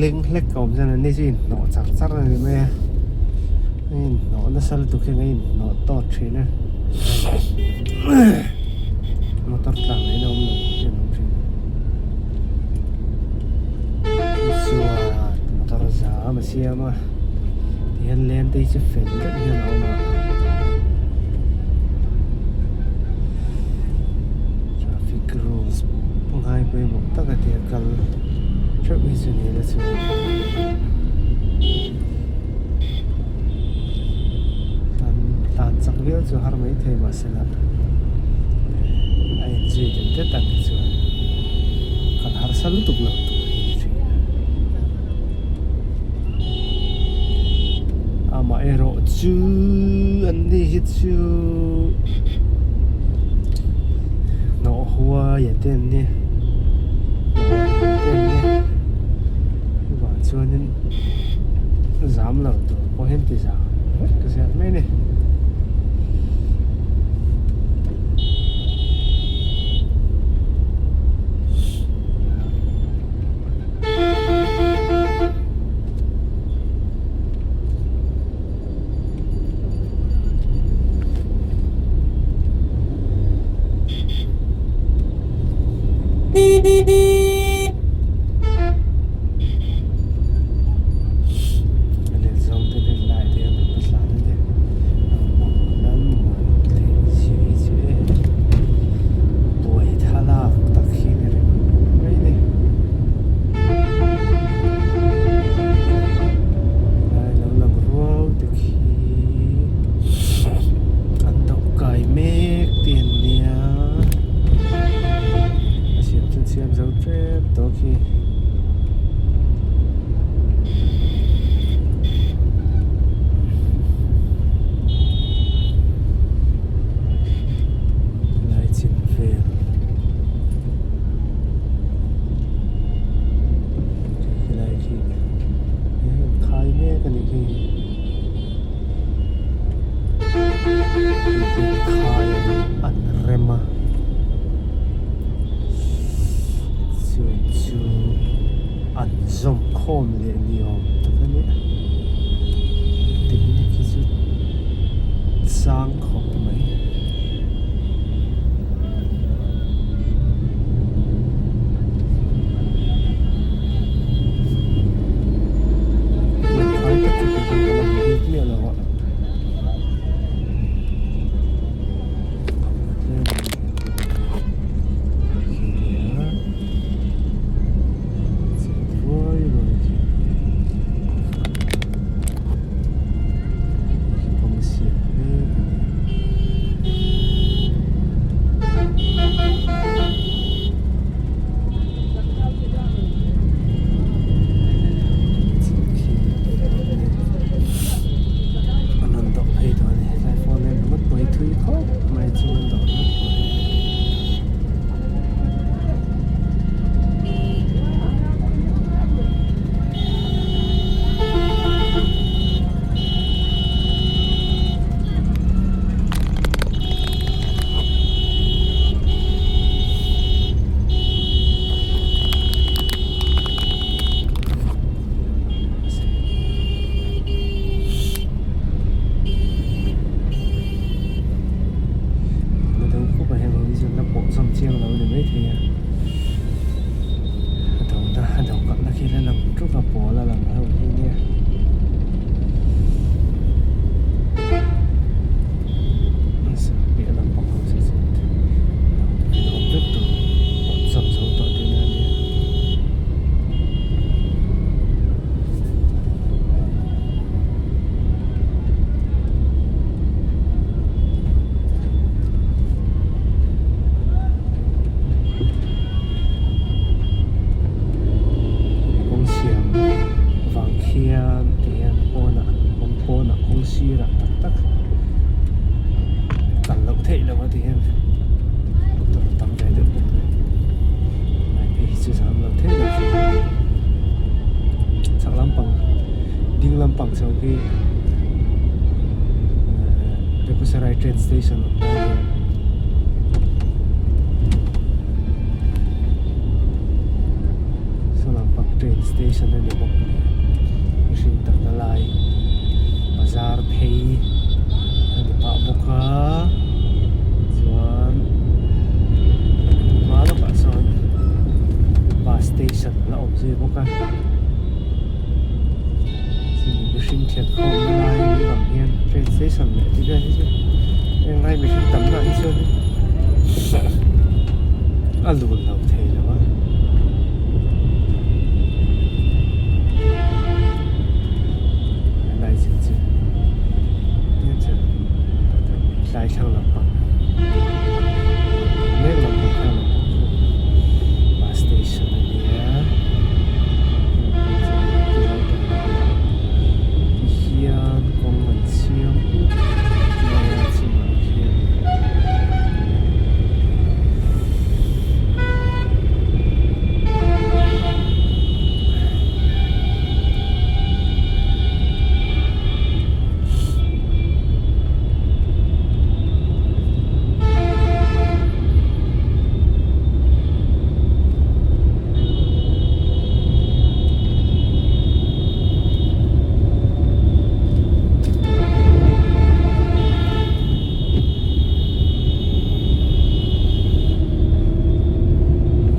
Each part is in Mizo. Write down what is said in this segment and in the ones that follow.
leng hlek a awm chuan an ni chu inhnawh char char a ni mai a a inhnawh nasa lutuk hian a inhnawh tawt thin a motor tlan ah hian a awm lo hian a awm thin tichuan motor zam a siam a tihian lente hi chu fel deuh hian a awm a traffic rules ngai pawimawh tak a tia kal theuh hi chu ni la chu tan tan chak viau chu har mai thei mahse la a inzui deuh det ang hi chuan kal harsa lutuk lo tur hi ni thin amaherawh chu an ni hi chu hnawh huai a te an nia hnawh te an nia chuvang chuanin zam lo tur pawh hian ti zam vek ka ziak mai a ni. A let zawng te vel lai te hian an la tlan a ni an mawl theih zia hi chu e buai thlalak tak hi a ni reng mai a ni. Lai lo lang ruau te khi an doh kai mek te an nia a siam chu an siam zo tep tawh khi. Lai chin vel. Helai khi khai mek a nih khi khai an rem a chu chu an zawm khawm leh ni awm tak a nia picnic hi chu sang khawp mai. An rawn dawh phei tawh a ni helai phone en ringawt pawh hi thui khawp mai chu an dawh ringawt pawh hi. Na deuh khawp a heng ho hi chuan la pawh zawm chiang lo a ni maithei a a do na a do kalh na khi la lang ṭup a pawl a lang ho hi nia. Piah lampang ho chu chuan awm vek tur pawh zawm zo tawh tihna a nia. Kawng siam vang khian ti hian pawnah kawng pawnah kawng sirah tak tak kal loh theih loh a ti hian motor tam ve deuh bawk nen lai phei hi chu zam lo theih loh chu chak lampang ding lampang chho khi Begusarai train station awm lai a nia. Saw lampang train station a ni bawk. station leh tih vel hi chu heng lai mihring tam na hi chuan a lun lo thei lo a. Helai chin chu tlai thlang lampang mek lampang thlang lampang chu bus station a nia tihian kawng an siam puk mai a chungah khian.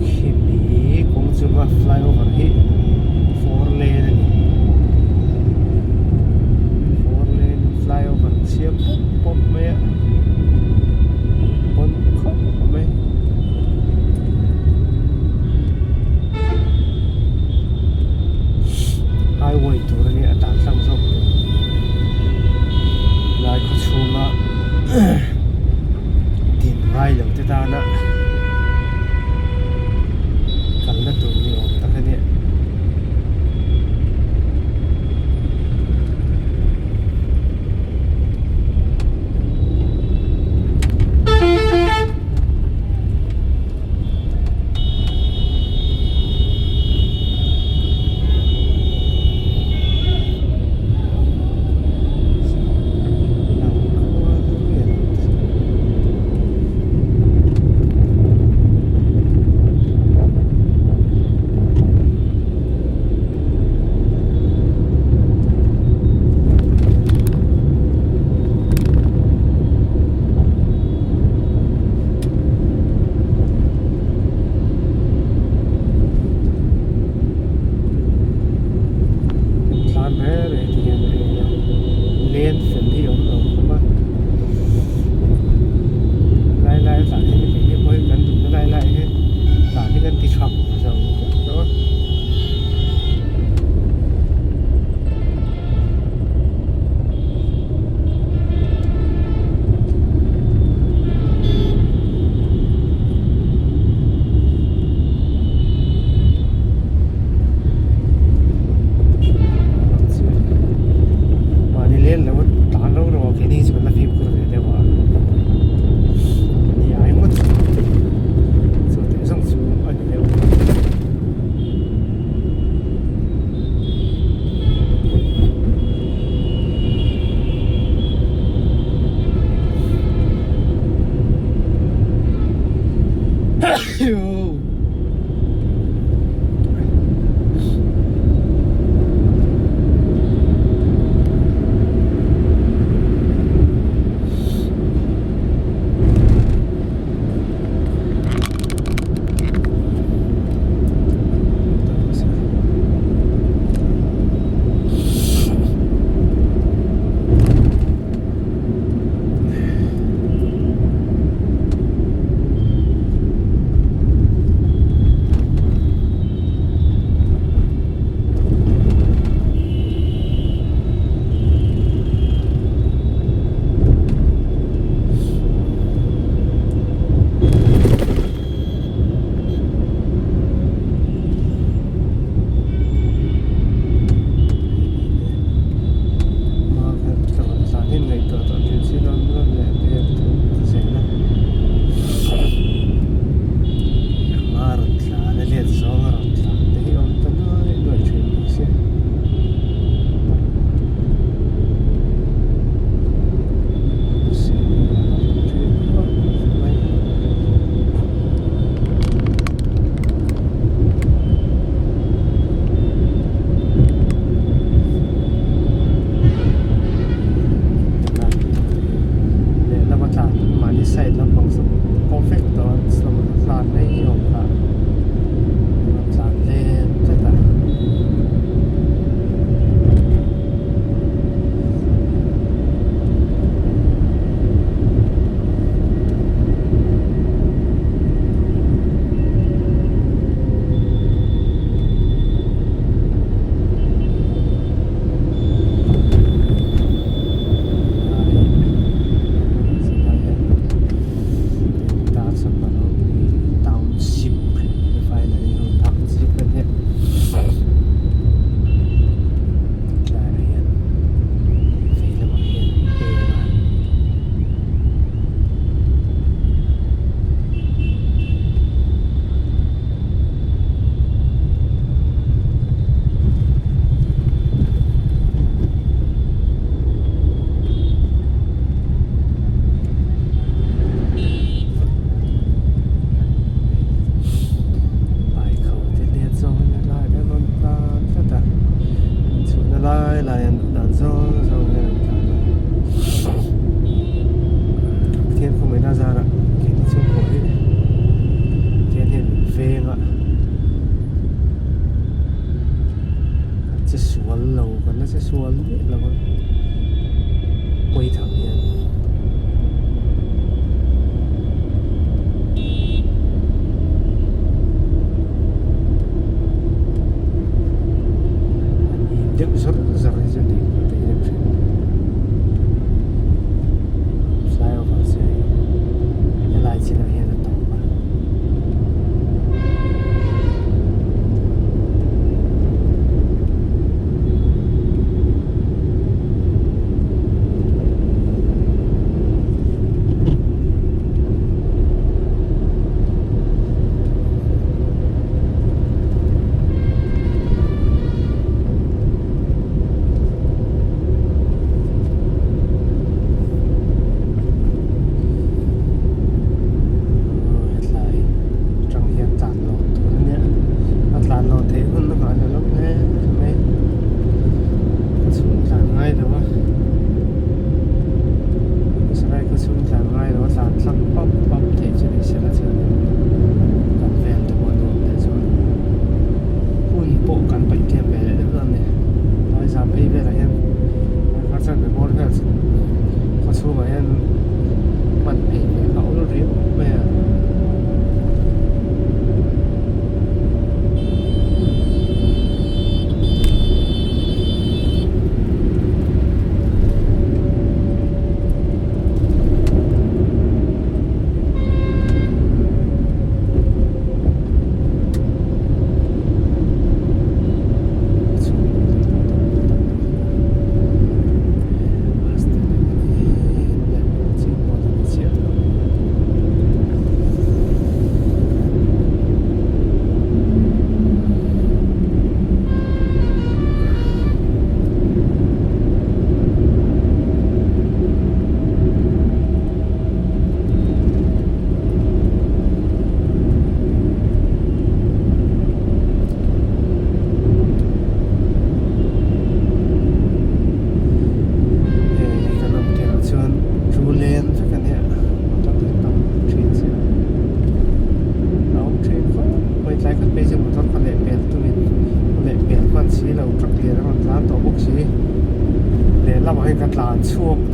Khimi kawng chunga flyover hi 4 lane a ni 4 lane flyover chhia pawp pawp mai a pawn khawp mai. Highway tur a nia a tan tlang zawk tur lai khaw chhunga din ngai lo te tana kalna tur ni awm tak a nia.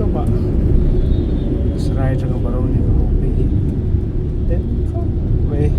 tawp a Sarai atanga Baroni ka haw phei hi den khawp mai.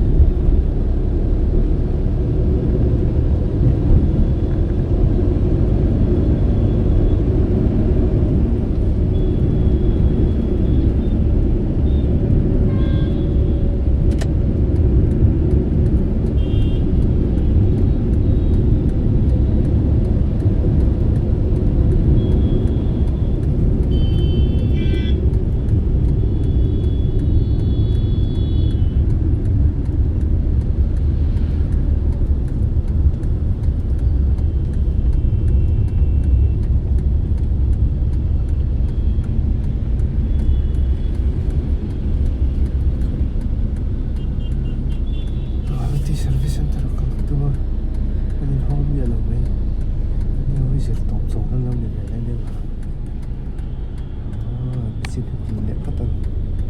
Maruti service center a kal ka tum a an inhawng miah lo mai an in zir tawp zawk an lo ni ve lai nia aaa bichhin hi tih leh phawt ang.